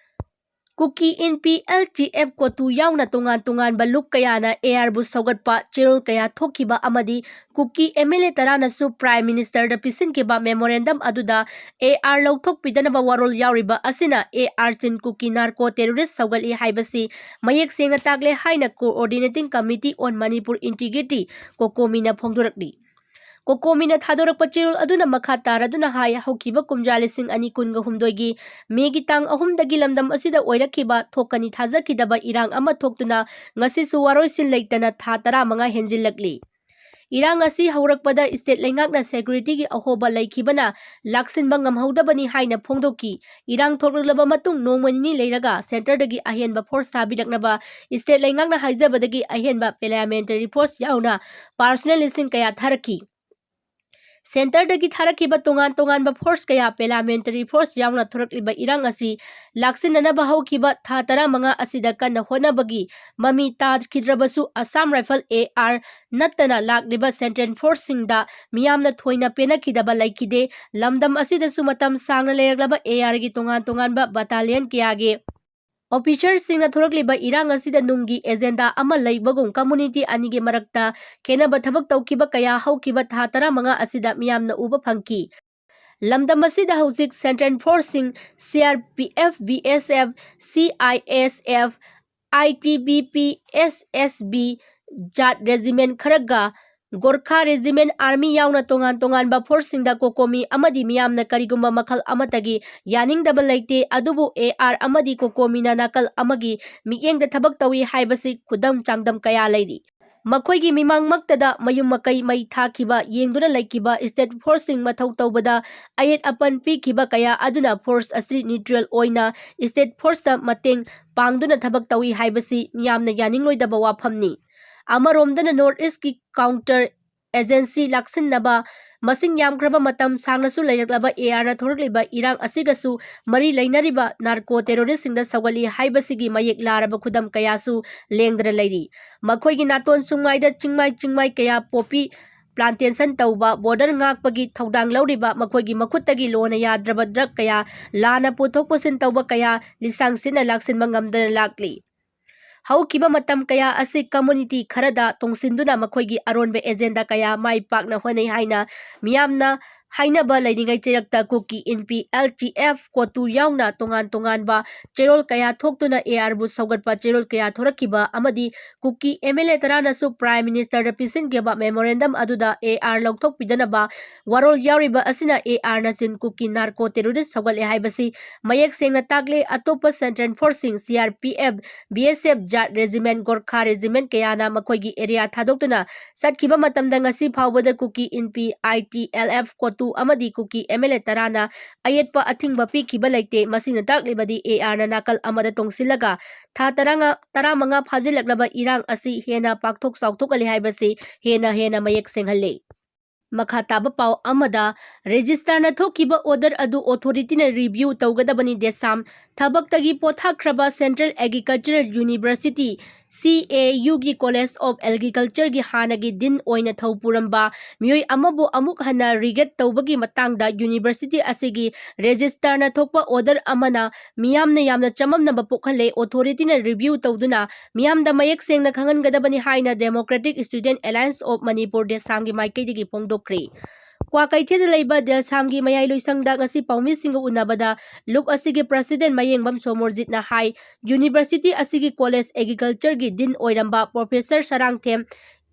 ꯀꯨꯀꯤ ꯏꯟꯄꯤ, LTF, ꯀꯣꯇꯨ ꯌꯥꯎꯅ ꯇꯣꯉꯥꯟ ꯇꯣꯉꯥꯟꯕ ꯂꯨꯞ ꯀꯌꯥꯅ ARꯕꯨ ꯁꯧꯒꯠꯄ ꯆꯦꯔꯣꯜ ꯀꯌꯥ ꯊꯣꯛꯈꯤꯕ ꯑꯃꯗꯤ ꯀꯨꯀꯤ MLA ꯇꯔꯥꯅꯁꯨ Prime Ministerꯗ ꯄꯤꯁꯤꯟꯈꯤꯕ memorandum ꯑꯗꯨꯗ AR ꯂꯧꯊꯣꯛꯄꯤꯗꯅꯕ ꯋꯥꯔꯣꯜ ꯌꯥꯎꯔꯤꯕ ꯑꯁꯤꯅ AR ꯆꯤꯟ ꯀꯨꯀꯤ narco terrorist ꯁꯧꯒꯠꯂꯤ ꯍꯥꯏꯕꯁꯤ ꯃꯌꯦꯛ ꯁꯦꯡꯅ ꯇꯥꯛꯂꯦ ꯍꯥꯏꯅ Coordinating Committee on Manipur Integrity, ꯀꯣꯀꯣꯃꯤꯅ ꯐꯣꯡꯗꯣꯔꯛꯂꯤ꯫ ꯀꯣꯀꯣꯃꯤꯅ ꯊꯥꯗꯣꯔꯛꯄ ꯆꯦꯔꯣꯜ ꯑꯗꯨꯅ ꯃꯈꯥ ꯇꯥꯔꯗꯨꯅ ꯍꯥꯏ, ꯍꯧꯈꯤꯕ ꯀꯨꯝꯖꯥ ꯂꯤꯁꯤꯡ ꯑꯅꯤ ꯀꯨꯟꯒ ꯍꯨꯝꯗꯣꯏꯒꯤ ꯃꯦꯒꯤ ꯇꯥꯡ ꯑꯍꯨꯝꯗꯒꯤ ꯂꯝꯗꯝ ꯑꯁꯤꯗ ꯑꯣꯏꯔꯛꯈꯤꯕ ꯊꯣꯛꯀꯅꯤ ꯊꯥꯖꯈꯤꯗꯕ ꯏꯔꯥꯡ ꯑꯃ ꯊꯣꯛꯇꯨꯅ ꯉꯁꯤꯁꯨ ꯋꯥꯔꯣꯏꯁꯤꯟ ꯂꯩꯇꯅ ꯊꯥ ꯇꯔꯥꯃꯉꯥ ꯍꯦꯟꯖꯤꯜꯂꯛꯂꯤ꯫ ꯏꯔꯥꯡ ꯑꯁꯤ ꯍꯧꯔꯛꯄꯗ state ꯂꯩꯉꯥꯛꯅ securityꯒꯤ ꯑꯍꯣꯕ ꯂꯩꯈꯤꯕꯅ ꯂꯥꯛꯁꯤꯟꯕ ꯉꯝꯍꯧꯗꯕꯅꯤ ꯍꯥꯏꯅ ꯐꯣꯡꯗꯣꯛꯈꯤ꯫ ꯏꯔꯥꯡ ꯊꯣꯛꯂꯛꯂꯕ ꯃꯇꯨꯡ ꯅꯣꯡꯃ ꯅꯤꯅꯤ ꯂꯩꯔꯒ centreꯗꯒꯤ ꯑꯍꯦꯟꯕ force ꯊꯥꯕꯤꯔꯛꯅꯕ state ꯂꯩꯉꯥꯛꯅ ꯍꯥꯏꯖꯕꯗꯒꯤ ꯑꯍꯦꯟꯕ paramilitary force ꯌꯥꯎꯅ personnelꯁꯤꯡ ꯀꯌꯥ ꯊꯥꯔꯛꯈꯤ꯫ Centreꯗꯒꯤ ꯊꯥꯔꯛꯈꯤꯕ ꯇꯣꯉꯥꯟ ꯇꯣꯉꯥꯟꯕ force ꯀꯌꯥ, paramilitary force ꯌꯥꯎꯅ ꯊꯣꯔꯛꯂꯤꯕ ꯏꯔꯥꯡ ꯑꯁꯤ ꯂꯥꯛꯁꯤꯟꯅꯅꯕ ꯍꯧꯈꯤꯕ ꯊꯥ ꯇꯔꯥꯃꯉꯥ ꯑꯁꯤꯗ ꯀꯟꯅ ꯍꯣꯠꯅꯕꯒꯤ ꯃꯃꯤ ꯇꯥꯈꯤꯗ꯭ꯔꯕꯁꯨ, Assam Rifle, AR ꯅꯠꯇꯅ ꯂꯥꯛꯂꯤꯕ central forceꯁꯤꯡꯗ ꯃꯤꯌꯥꯝꯅ ꯊꯣꯏꯅ ꯄꯦꯟꯅꯈꯤꯗꯕ ꯂꯩꯈꯤꯗꯦ꯫ ꯂꯝꯗꯝ ꯑꯁꯤꯗꯁꯨ ꯃꯇꯝ ꯁꯥꯡꯅ ꯂꯩꯔꯛꯂꯕ ARꯒꯤ ꯇꯣꯉꯥꯟ ꯇꯣꯉꯥꯟꯕ battalionꯀꯌꯥꯒꯤ officerꯁꯤꯡꯅ ꯊꯣꯔꯛꯂꯤꯕ ꯏꯔꯥꯡ ꯑꯁꯤꯗ ꯅꯨꯡꯒꯤ agenda ꯑꯃ ꯂꯩꯕꯒꯨꯝ community ꯑꯅꯤꯒꯤ ꯃꯔꯛꯇ ꯈꯦꯟꯅꯕ ꯊꯕꯛ ꯇꯧꯈꯤꯕ ꯀꯌꯥ ꯍꯧꯈꯤꯕ ꯊꯥ ꯇꯔꯥꯃꯉꯥ ꯑꯁꯤꯗ ꯃꯤꯌꯥꯝꯅ ꯎꯕ ꯐꯪꯈꯤ꯫ ꯂꯝꯗꯝ ꯑꯁꯤꯗ ꯍꯧꯖꯤꯛ central forceꯁꯤꯡ, CRPF, BSF, CISF, ITBP, SSB, Jat Regiment ꯈꯔꯒ Gorkha Regiment, Army ꯌꯥꯎꯅ ꯇꯣꯉꯥꯟ ꯇꯣꯉꯥꯟꯕ forceꯁꯤꯡꯗ ꯀꯣꯀꯣꯃꯤ ꯑꯃꯗꯤ ꯃꯤꯌꯥꯝꯅ ꯀꯔꯤꯒꯨꯝꯕ ꯃꯈꯜ ꯑꯃꯠꯇꯒꯤ ꯌꯥꯅꯤꯡꯗꯕ ꯂꯩꯇꯦ꯫ ꯑꯗꯨꯕꯨ AR ꯑꯃꯗꯤ ꯀꯣꯀꯣꯃꯤꯅ ꯅꯥꯀꯜ ꯑꯃꯒꯤ ꯃꯤꯠꯌꯦꯡꯗ ꯊꯕꯛ ꯇꯧꯏ ꯍꯥꯏꯕꯁꯤ ꯈꯨꯗꯝ ꯆꯥꯡꯗꯝ ꯀꯌꯥ ꯂꯩꯔꯤ꯫ ꯃꯈꯣꯏꯒꯤ ꯃꯤꯃꯥꯡꯃꯛꯇꯗ ꯃꯌꯨꯝ ꯃꯀꯩ ꯃꯩ ꯊꯥꯈꯤꯕ, ꯌꯦꯡꯗꯨꯅ ꯂꯩꯈꯤꯕ state forceꯁꯤꯡ ꯃꯊꯧ ꯇꯧꯕꯗ ꯑꯌꯦꯠ ꯑꯄꯟ ꯄꯤꯈꯤꯕ ꯀꯌꯥ ꯑꯗꯨꯅ force ꯑꯁꯤ neutral ꯑꯣꯏꯅ state forceꯇ ꯃꯇꯦꯡ ꯄꯥꯡꯗꯨꯅ ꯊꯕꯛ ꯇꯧꯏ ꯍꯥꯏꯕꯁꯤ ꯃꯤꯌꯥꯝꯅ ꯌꯥꯅꯤꯡꯂꯣꯏꯗꯕ ꯋꯥꯐꯝꯅꯤ꯫ ꯑꯃꯔꯣꯝꯗꯅ North Eastꯀꯤ counter ꯑꯦꯖꯦꯟꯁꯤ ꯂꯥꯛꯁꯤꯟꯅꯕ ꯃꯁꯤꯡ ꯌꯥꯝꯈ꯭ꯔꯕ ꯃꯇꯝ ꯁꯥꯡꯅꯁꯨ ꯂꯩꯔꯛꯂꯕ ꯑꯦ ꯑꯥꯔꯅ ꯊꯣꯔꯛꯂꯤꯕ ꯏꯔꯥꯡ ꯑꯁꯤꯒꯁꯨ ꯃꯔꯤ ꯂꯩꯅꯔꯤꯕ ꯅꯥꯔꯀꯣ ꯇꯦꯔꯣꯔꯤꯁꯁꯤꯡꯗ ꯁꯧꯒꯠꯂꯤ ꯍꯥꯏꯕꯁꯤꯒꯤ ꯃꯌꯦꯛ ꯂꯥꯔꯕ ꯈꯨꯗꯝ ꯀꯌꯥꯁꯨ ꯂꯦꯡꯗꯅ ꯂꯩꯔꯤ꯫ ꯃꯈꯣꯏꯒꯤ ꯅꯥꯇꯣꯟ ꯁꯨꯡꯃꯥꯏꯗ ꯆꯤꯡꯃꯥꯏ ꯆꯤꯡꯃꯥꯏ ꯀꯌꯥ ꯄꯣꯄꯤ ꯄ꯭ꯂꯥꯟꯇꯦꯁꯟ ꯇꯧꯕ, ꯕꯣꯔꯗꯔ ꯉꯥꯛꯄꯒꯤ ꯊꯧꯗꯥꯡ ꯂꯧꯔꯤꯕ ꯃꯈꯣꯏꯒꯤ ꯃꯈꯨꯠꯇꯒꯤ ꯂꯣꯟꯅ ꯌꯥꯗ꯭ꯔꯕ ꯗ꯭ꯔꯒ ꯀꯌꯥ, ꯂꯥꯟꯅ ꯄꯨꯊꯣꯛ ꯄꯨꯁꯤꯟ ꯇꯧꯕ ꯀꯌꯥ ꯂꯤꯁꯥꯡ ꯁꯤꯠꯅ ꯂꯥꯛꯁꯤꯟꯕ ꯉꯝꯗꯅ ꯂꯥꯛꯂꯤ꯫ ꯍꯧꯈꯤꯕ ꯃꯇꯝ ꯀꯌꯥ ꯑꯁꯤ ꯀꯝꯃꯨꯅꯤꯇꯤ ꯈꯔꯗ ꯇꯣꯡꯁꯤꯟꯗꯨꯅ ꯃꯈꯣꯏꯒꯤ ꯑꯔꯣꯟꯕ ꯑꯦꯖꯦꯟꯗꯥ ꯀꯌꯥ ꯃꯥꯏ ꯄꯥꯛꯅ ꯍꯣꯠꯅꯩ ꯍꯥꯏꯅ ꯃꯤꯌꯥꯝꯅ ꯍꯥꯏꯅꯕ ꯂꯩꯔꯤꯉꯩ ꯆꯩꯔꯛꯇ ꯀꯨꯀꯤ ꯏꯟꯄꯤ, ꯑꯦꯜ ꯇꯤ ꯑꯦꯐ, ꯀꯣꯇꯨ ꯌꯥꯎꯅ ꯇꯣꯉꯥꯟ ꯇꯣꯉꯥꯟꯕ ꯆꯦꯔꯣꯜ ꯀꯌꯥ ꯊꯣꯛꯇꯨꯅ ꯑꯦ ꯑꯥꯔꯕꯨ ꯁꯧꯒꯠꯄ ꯆꯦꯔꯣꯜ ꯀꯌꯥ ꯊꯣꯔꯛꯈꯤꯕ ꯑꯃꯗꯤ ꯀꯨꯀꯤ ꯑꯦꯝ ꯑꯦꯜ ꯑꯦ ꯇꯔꯥꯅꯁꯨ ꯄ꯭ꯔꯥꯏꯝ ꯃꯤꯅꯤꯁꯇꯔꯗ ꯄꯤꯁꯤꯟꯈꯤꯕ ꯃꯦꯃꯣꯔꯦꯟꯗꯝ ꯑꯗꯨꯗ ꯑꯦ ꯑꯥꯔ ꯂꯧꯊꯣꯛꯄꯤꯗꯅꯕ ꯋꯥꯔꯣꯜ ꯌꯥꯎꯔꯤꯕ ꯑꯁꯤꯅ ꯑꯦ ꯑꯥꯔꯅ ꯆꯤꯟ ꯀꯨꯀꯤ ꯅꯥꯔꯀꯣ ꯇꯦꯔꯣꯔꯤꯁ ꯁꯧꯒꯠꯂꯦ ꯍꯥꯏꯕꯁꯤ ꯃꯌꯦꯛ ꯁꯦꯡꯅ ꯇꯥꯛꯂꯦ꯫ ꯑꯇꯣꯞꯄ ꯁꯦꯟꯇ꯭ꯔꯦꯜ ꯐꯣꯔꯁꯁꯤꯡ, C R P F, B S F, Jat regiment, Gorkha regiment ꯀꯌꯥꯅ ꯃꯈꯣꯏꯒꯤ ꯑꯦꯔꯤꯌꯥ ꯊꯥꯗꯣꯛꯇꯨꯅ ꯆꯠꯈꯤꯕ ꯃꯇꯝꯗ ꯉꯁꯤ ꯐꯥꯎꯕꯗ Kuki Inpi, I T L F, COTU ꯑꯃꯗꯤ ꯀꯨꯀꯤ ꯑꯦꯝ ꯑꯦꯜ ꯑꯦ ꯇꯔꯥꯅ ꯑꯌꯦꯠꯄ ꯑꯊꯤꯡꯕ ꯄꯤꯈꯤꯕ ꯂꯩꯇꯦ꯫ ꯃꯁꯤꯅ ꯇꯥꯛꯂꯤꯕꯗꯤ ꯑꯦ ꯑꯥꯔꯅ ꯅꯥꯀꯜ ꯑꯃꯗ ꯇꯣꯡꯁꯤꯜꯂꯒ ꯊꯥ ꯇꯔꯥꯃꯉꯥ, ꯇꯔꯥꯃꯉꯥ ꯐꯥꯖꯤꯜꯂꯛꯂꯕ ꯏꯔꯥꯡ ꯑꯁꯤ ꯍꯦꯟꯅ ꯄꯥꯛꯊꯣꯛ ꯆꯥꯎꯊꯣꯛꯍꯜꯂꯤ ꯍꯥꯏꯕꯁꯤ ꯍꯦꯟꯅ ꯍꯦꯟꯅ ꯃꯌꯦꯛ ꯁꯦꯡꯍꯜꯂꯤ꯫ ꯃꯈꯥ ꯇꯥꯕ ꯄꯥꯎ ꯑꯃꯗ, ꯔꯦꯖꯤꯁꯇ꯭ꯔꯥꯔꯅ ꯊꯣꯛꯈꯤꯕ ꯑꯣꯔꯗꯔ ꯑꯗꯨ ꯑꯣꯊꯣꯔꯤꯇꯤꯅ ꯔꯤꯚ꯭ꯌꯨ ꯇꯧꯒꯗꯕꯅꯤ꯫ ꯗꯦꯁꯥꯝ ꯊꯕꯛꯇꯒꯤ ꯄꯣꯊꯥꯈ꯭ꯔꯕ ꯁꯦꯟꯇ꯭ꯔꯦꯜ ꯑꯦꯒ꯭ꯔꯤꯀꯜꯆꯔꯦꯜ ꯌꯨꯅꯤꯚꯔꯁꯤꯇꯤ, ꯁꯤ ꯑꯦ ꯌꯨꯒꯤ ꯀꯣꯂꯦꯖ ꯑꯣꯐ ꯑꯦꯒ꯭ꯔꯤꯀꯜꯆꯔꯒꯤ ꯍꯥꯟꯅꯒꯤ ꯗꯤꯟ ꯑꯣꯏꯅ ꯊꯧ ꯄꯨꯔꯝꯕ ꯃꯤꯑꯣꯏ ꯑꯃꯕꯨ ꯑꯃꯨꯛ ꯍꯟꯅ ꯔꯤꯒꯦꯠ ꯇꯧꯕꯒꯤ ꯃꯇꯥꯡꯗ ꯌꯨꯅꯤꯚꯔꯁꯤꯇꯤ ꯑꯁꯤꯒꯤ ꯔꯦꯖꯤꯁꯇ꯭ꯔꯥꯔꯅ ꯊꯣꯛꯄ ꯑꯣꯔꯗꯔ ꯑꯃꯅ ꯃꯤꯌꯥꯝꯅ ꯌꯥꯝꯅ ꯆꯃꯝꯅꯕ ꯄꯣꯛꯍꯜꯂꯦ꯫ ꯑꯣꯊꯣꯔꯤꯇꯤꯅ ꯔꯤꯚ꯭ꯌꯨ ꯇꯧꯗꯨꯅ ꯃꯤꯌꯥꯝꯗ ꯃꯌꯦꯛ ꯁꯦꯡꯅ ꯈꯪꯍꯟꯒꯗꯕꯅꯤ ꯍꯥꯏꯅ democratic student alliance of Manipur, ꯗꯦꯁꯥꯝꯒꯤ ꯃꯥꯏꯀꯩꯗꯒꯤ ꯐꯣꯡꯗꯣꯛꯈ꯭ꯔꯦ꯫ ꯀ꯭ꯋꯥꯀꯩꯊꯦꯜꯗ ꯂꯩꯕ ꯗꯦꯜꯁꯥꯝꯒꯤ ꯃꯌꯥꯏ ꯂꯣꯏꯁꯪꯗ ꯉꯁꯤ ꯄꯥꯎꯃꯤꯁꯤꯡꯒ ꯎꯅꯕꯗ ꯂꯨꯞ ꯑꯁꯤꯒꯤ ꯄ꯭ꯔꯁꯤꯗꯦꯟꯠ ꯃꯌꯦꯡꯕꯝ ꯁꯣꯃꯣꯔꯖꯤꯠꯅ ꯍꯥꯏ, ꯌꯨꯅꯤꯚꯔꯁꯤꯇꯤ ꯑꯁꯤꯒꯤ ꯀꯣꯂꯦꯖ ꯑꯦꯒ꯭ꯔꯤꯀꯜꯆꯔꯒꯤ ꯗꯤꯟ ꯑꯣꯏꯔꯝꯕ ꯄ꯭ꯔꯣꯐꯦꯁꯔ ꯁꯔꯥꯡꯊꯦꯝ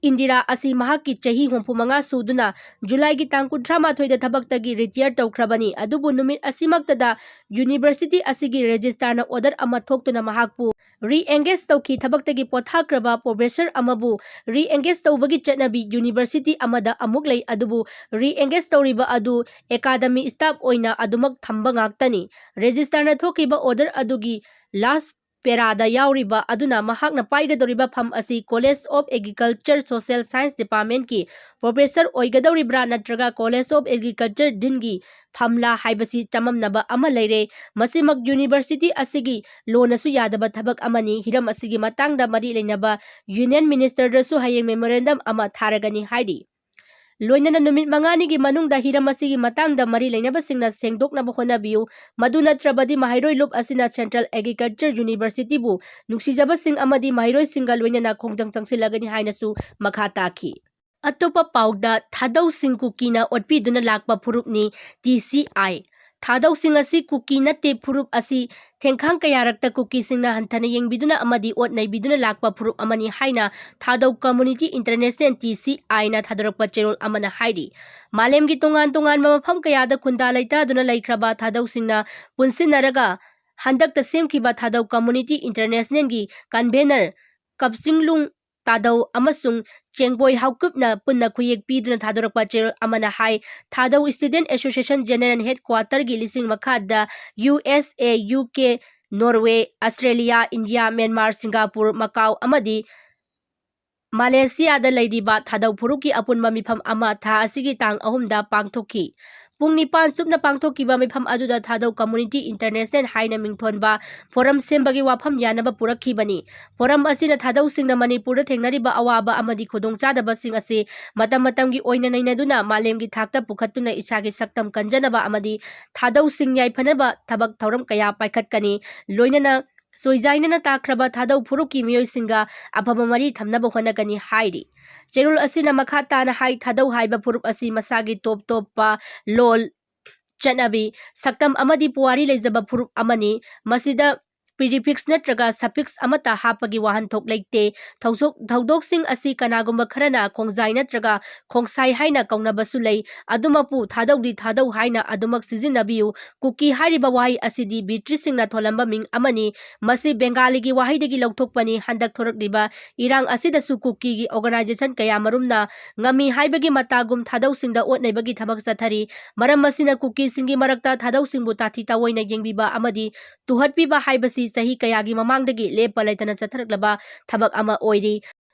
ꯏꯟꯗꯤꯔꯥ ꯑꯁꯤ ꯃꯍꯥꯛꯀꯤ ꯆꯍꯤ ꯍꯨꯝꯐꯨ ꯃꯉꯥ ꯁꯨꯗꯨꯅ ꯖꯨꯂꯥꯏꯒꯤ ꯇꯥꯡ ꯀꯨꯟꯊ꯭ꯔꯥ ꯃꯥꯊꯣꯏꯗ ꯊꯕꯛꯇꯒꯤ ꯔꯤꯇꯤꯌꯔ ꯇꯧꯈ꯭ꯔꯕꯅꯤ꯫ ꯑꯗꯨꯕꯨ ꯅꯨꯃꯤꯠ ꯑꯁꯤꯃꯛꯇꯗ ꯌꯨꯅꯤꯚꯔꯁꯤꯇꯤ ꯑꯁꯤꯒꯤ ꯔꯦꯖꯤꯁꯇ꯭ꯔꯥꯔꯅ ꯑꯣꯔꯗꯔ ꯑꯃ ꯊꯣꯛꯇꯨꯅ ꯃꯍꯥꯛꯄꯨ ꯔꯤꯑꯦꯡꯒꯦꯖ ꯇꯧꯈꯤ꯫ ꯊꯕꯛꯇꯒꯤ ꯄꯣꯊꯥꯈ꯭ꯔꯕ ꯄ꯭ꯔꯣꯐꯦꯁꯔ ꯑꯃꯕꯨ ꯔꯤꯑꯦꯡꯒꯦꯖ ꯇꯧꯕꯒꯤ ꯆꯠꯅꯕꯤ ꯌꯨꯅꯤꯚꯔꯁꯤꯇꯤ ꯑꯃꯗ ꯑꯃꯨꯛ ꯂꯩ, ꯑꯗꯨꯕꯨ ꯔꯤꯑꯦꯡꯒꯦꯖ ꯇꯧꯔꯤꯕ ꯑꯗꯨ ꯑꯦꯀꯥꯗꯃꯤ ꯁ꯭ꯇꯥꯐ ꯑꯣꯏꯅ ꯑꯗꯨꯃꯛ ꯊꯝꯕ ꯉꯥꯛꯇꯅꯤ꯫ ꯔꯦꯖꯤꯁꯇ꯭ꯔꯥꯔꯅ ꯊꯣꯛꯈꯤꯕ ꯑꯣꯔꯗꯔ ꯑꯗꯨꯒꯤ ꯂꯥꯁ ꯄꯦꯔꯥꯗ ꯌꯥꯎꯔꯤꯕ ꯑꯗꯨꯅ ꯃꯍꯥꯛꯅ ꯄꯥꯏꯒꯗꯧꯔꯤꯕ ꯐꯝ ꯑꯁꯤ College of Agriculture Social Science Departmentꯀꯤ professor ꯑꯣꯏꯒꯗꯧꯔꯤꯕ꯭ꯔꯥ ꯅꯠꯇ꯭ꯔꯒ College of Agriculture Deanꯒꯤ ꯐꯝꯂꯥ ꯍꯥꯏꯕꯁꯤ ꯆꯃꯝꯅꯕ ꯑꯃ ꯂꯩꯔꯦ꯫ ꯃꯁꯤꯃꯛ university ꯑꯁꯤꯒꯤ ꯂꯣꯅꯁꯨ ꯌꯥꯗꯕ ꯊꯕꯛ ꯑꯃꯅꯤ꯫ ꯍꯤꯔꯝ ꯑꯁꯤꯒꯤ ꯃꯇꯥꯡꯗ ꯃꯔꯤ ꯂꯩꯅꯕ Union Ministerꯗꯁꯨ ꯍꯌꯦꯡ memorandum ꯑꯃ ꯊꯥꯔꯒꯅꯤ ꯍꯥꯏꯔꯤ꯫ ꯂꯣꯏꯅꯅ ꯅꯨꯃꯤꯠ ꯃꯉꯥꯅꯤꯒꯤ ꯃꯅꯨꯡꯗ ꯍꯤꯔꯝ ꯑꯁꯤꯒꯤ ꯃꯇꯥꯡꯗ ꯃꯔꯤ ꯂꯩꯅꯕꯁꯤꯡꯅ ꯁꯦꯡꯗꯣꯛꯅꯕ ꯍꯣꯠꯅꯕꯤꯌꯨ꯫ ꯃꯗꯨ ꯅꯠꯇ꯭ꯔꯕꯗꯤ ꯃꯍꯩꯔꯣꯏ ꯂꯨꯞ ꯑꯁꯤꯅ Central Agriculture Universityꯕꯨ ꯅꯨꯡꯁꯤꯖꯕꯁꯤꯡ ꯑꯃꯗꯤ ꯃꯍꯩꯔꯣꯏꯁꯤꯡꯒ ꯂꯣꯏꯅꯅ ꯈꯣꯡꯖꯪ ꯆꯪꯁꯤꯜꯂꯒꯅꯤ ꯍꯥꯏꯅꯁꯨ ꯃꯈꯥ ꯇꯥꯈꯤ꯫ ꯑꯇꯣꯞꯄ ꯄꯥꯎꯗ, ꯊꯥꯗꯧꯁꯤꯡ ꯀꯨꯀꯤꯅ ꯑꯣꯠꯄꯤꯗꯨꯅ ꯂꯥꯛꯄ ꯐꯨꯔꯨꯞꯅꯤ T C I꯫ ꯊꯥꯗꯧꯁꯤꯡ ꯑꯁꯤ ꯀꯨꯀꯤ ꯅꯠꯇꯦ, ꯐꯨꯔꯨꯞ ꯑꯁꯤ ꯊꯦꯡꯈꯥꯡ ꯀꯌꯥꯔꯛꯇ ꯀꯨꯀꯤꯁꯤꯡꯅ ꯍꯟꯊꯅ ꯌꯦꯡꯕꯤꯗꯨꯅ ꯑꯃꯗꯤ ꯑꯣꯠ ꯅꯩꯕꯤꯗꯨꯅ ꯂꯥꯛꯄ ꯐꯨꯔꯨꯞ ꯑꯃꯅꯤ ꯍꯥꯏꯅ ꯊꯥꯗꯧ Community International, T C Iꯅ ꯊꯥꯗꯣꯔꯛꯄ ꯆꯦꯔꯣꯜ ꯑꯃꯅ ꯍꯥꯏꯔꯤ꯫ ꯃꯥꯂꯦꯝꯒꯤ ꯇꯣꯉꯥꯟ ꯇꯣꯉꯥꯟꯕ ꯃꯐꯝ ꯀꯌꯥꯗ ꯈꯨꯟꯗꯥ ꯂꯩꯇꯥꯗꯨꯅ ꯂꯩꯈ꯭ꯔꯕ ꯊꯥꯗꯧꯁꯤꯡꯅ ꯄꯨꯟꯁꯤꯟꯅꯔꯒ ꯍꯟꯗꯛꯇ ꯁꯦꯝꯈꯤꯕ ꯊꯥꯗꯧ Community Internationalꯒꯤ convener ꯀꯞꯆꯤꯡꯂꯨꯡ ꯇꯥꯗꯧ ꯑꯃꯁꯨꯡ ꯆꯦꯡꯕꯣꯏ ꯍꯥꯎꯀꯨꯞꯅ ꯄꯨꯟꯅ ꯈꯨꯌꯦꯛ ꯄꯤꯗꯨꯅ ꯊꯥꯗꯣꯔꯛꯄ ꯆꯦꯔꯣꯜ ꯑꯃꯅ ꯍꯥꯏ, ꯊꯥꯗꯧ Student Association General Headquarterꯒꯤ ꯂꯤꯁꯤꯡ ꯃꯈꯥꯗ U S A, U K, Norway, Australia, India, Myanmar, Singapore, Macau ꯑꯃꯗꯤ ꯃꯥꯂꯦꯁꯤꯌꯥꯗ ꯂꯩꯔꯤꯕ ꯊꯥꯗꯧ ꯐꯨꯔꯨꯞꯀꯤ ꯑꯄꯨꯟꯕ ꯃꯤꯐꯝ ꯑꯃ ꯊꯥ ꯑꯁꯤꯒꯤ ꯇꯥꯡ ꯑꯍꯨꯝꯗ ꯄꯥꯡꯊꯣꯛꯈꯤ꯫ ꯄꯨꯡ ꯅꯤꯄꯥꯟ ꯆꯨꯞꯅ ꯄꯥꯡꯊꯣꯛꯈꯤꯕ ꯃꯤꯐꯝ ꯑꯗꯨꯗ ꯊꯥꯗꯧ Community International ꯍꯥꯏꯅ ꯃꯤꯡꯊꯣꯟꯕ ꯐꯣꯔꯝ ꯁꯦꯝꯕꯒꯤ ꯋꯥꯐꯝ ꯌꯥꯅꯕ ꯄꯨꯔꯛꯈꯤꯕꯅꯤ꯫ ꯐꯣꯔꯝ ꯑꯁꯤꯅ ꯊꯥꯗꯧꯁꯤꯡꯅ ꯃꯅꯤꯄꯨꯔꯗ ꯊꯦꯡꯅꯔꯤꯕ ꯑꯋꯥꯕ ꯑꯃꯗꯤ ꯈꯨꯗꯣꯡꯆꯥꯗꯕꯁꯤꯡ ꯑꯁꯤ ꯃꯇꯝ ꯃꯇꯝꯒꯤ ꯑꯣꯏꯅ ꯅꯩꯅꯗꯨꯅ ꯃꯥꯂꯦꯝꯒꯤ ꯊꯥꯛꯇ ꯄꯨꯈꯠꯇꯨꯅ ꯏꯁꯥꯒꯤ ꯁꯛꯇꯝ ꯀꯟꯖꯅꯕ ꯑꯃꯗꯤ ꯊꯥꯗꯧꯁꯤꯡ ꯌꯥꯏꯐꯅꯕ ꯊꯕꯛ ꯊꯧꯔꯝ ꯀꯌꯥ ꯄꯥꯏꯈꯠꯀꯅꯤ꯫ ꯂꯣꯏꯅꯅ ꯁꯣꯏꯖꯥꯏꯅꯅ ꯇꯥꯈ꯭ꯔꯕ ꯊꯥꯗꯧ ꯐꯨꯔꯨꯞꯀꯤ ꯃꯤꯑꯣꯏꯁꯤꯡꯒ ꯑꯐꯕ ꯃꯔꯤ ꯊꯝꯅꯕ ꯍꯣꯠꯅꯒꯅꯤ ꯍꯥꯏꯔꯤ꯫ ꯆꯦꯔꯣꯜ ꯑꯁꯤꯅ ꯃꯈꯥ ꯇꯥꯅ ꯍꯥꯏ, ꯊꯥꯗꯧ ꯍꯥꯏꯕ ꯐꯨꯔꯨꯞ ꯑꯁꯤ ꯃꯁꯥꯒꯤ ꯇꯣꯞ ꯇꯣꯞꯄ ꯂꯣꯜ, ꯆꯠꯅꯕꯤ, ꯁꯛꯇꯝ ꯑꯃꯗꯤ ꯄꯨꯋꯥꯔꯤ ꯂꯩꯖꯕ ꯐꯨꯔꯨꯞ ꯑꯃꯅꯤ꯫ ꯃꯁꯤꯗ prefix ꯅꯠꯇ꯭ꯔꯒ suffix ꯑꯃꯠꯇ ꯍꯥꯞꯄꯒꯤ ꯋꯥꯍꯟꯊꯣꯛ ꯂꯩꯇꯦ꯫ ꯊꯧꯁꯣꯛ-, ꯊꯧꯗꯣꯛꯁꯤꯡ ꯑꯁꯤ ꯀꯅꯥꯒꯨꯝꯕ ꯈꯔꯅ ꯈꯣꯡꯖꯥꯏ ꯅꯠꯇ꯭ꯔꯒ ꯈꯣꯡꯁꯥꯏ ꯍꯥꯏꯅ ꯀꯧꯅꯕꯁꯨ ꯂꯩ꯫ ꯑꯗꯨꯃꯛꯄꯨ ꯊꯥꯗꯧꯗꯤ ꯊꯥꯗꯧ ꯍꯥꯏꯅ ꯑꯗꯨꯃꯛ ꯁꯤꯖꯤꯟꯅꯕꯤꯌꯨ꯫ ꯀꯨꯀꯤ ꯍꯥꯏꯔꯤꯕ ꯋꯥꯍꯩ ꯑꯁꯤꯗꯤ ꯕ꯭ꯔꯤꯇꯤꯁꯁꯤꯡꯅ ꯊꯣꯜꯂꯝꯕ ꯃꯤꯡ ꯑꯃꯅꯤ꯫ ꯃꯁꯤ ꯕꯦꯡꯒꯥꯂꯤꯒꯤ ꯋꯥꯍꯩꯗꯒꯤ ꯂꯧꯊꯣꯛꯄꯅꯤ꯫ ꯍꯟꯗꯛ ꯊꯣꯔꯛꯂꯤꯕ ꯏꯔꯥꯡ ꯑꯁꯤꯗꯁꯨ ꯀꯨꯀꯤꯒꯤ organization ꯀꯌꯥ ꯃꯔꯨꯝꯅ ꯉꯝꯃꯤ ꯍꯥꯏꯕꯒꯤ ꯃꯇꯥꯒꯨꯝ ꯊꯥꯗꯧꯁꯤꯡꯗ ꯑꯣꯠ ꯅꯩꯕꯒꯤ ꯊꯕꯛ ꯆꯠꯊꯔꯤ꯫ ꯃꯔꯝ ꯑꯁꯤꯅ ꯀꯨꯀꯤꯁꯤꯡꯒꯤ ꯃꯔꯛꯇ ꯊꯥꯗꯧꯁꯤꯡꯕꯨ ꯇꯥꯊꯤ ꯇꯥꯑꯣꯏꯅ ꯌꯦꯡꯕꯤꯕ ꯑꯃꯗꯤ ꯇꯨꯍꯠꯄꯤꯕ ꯍꯥꯏꯕꯁꯤ ꯆꯍꯤ ꯀꯌꯥꯒꯤ ꯃꯃꯥꯡꯗꯒꯤ ꯂꯦꯞꯄ ꯂꯩꯇꯅ ꯆꯠꯊꯔꯛꯂꯕ ꯊꯕꯛ ꯑꯃ ꯑꯣꯏꯔꯤ꯫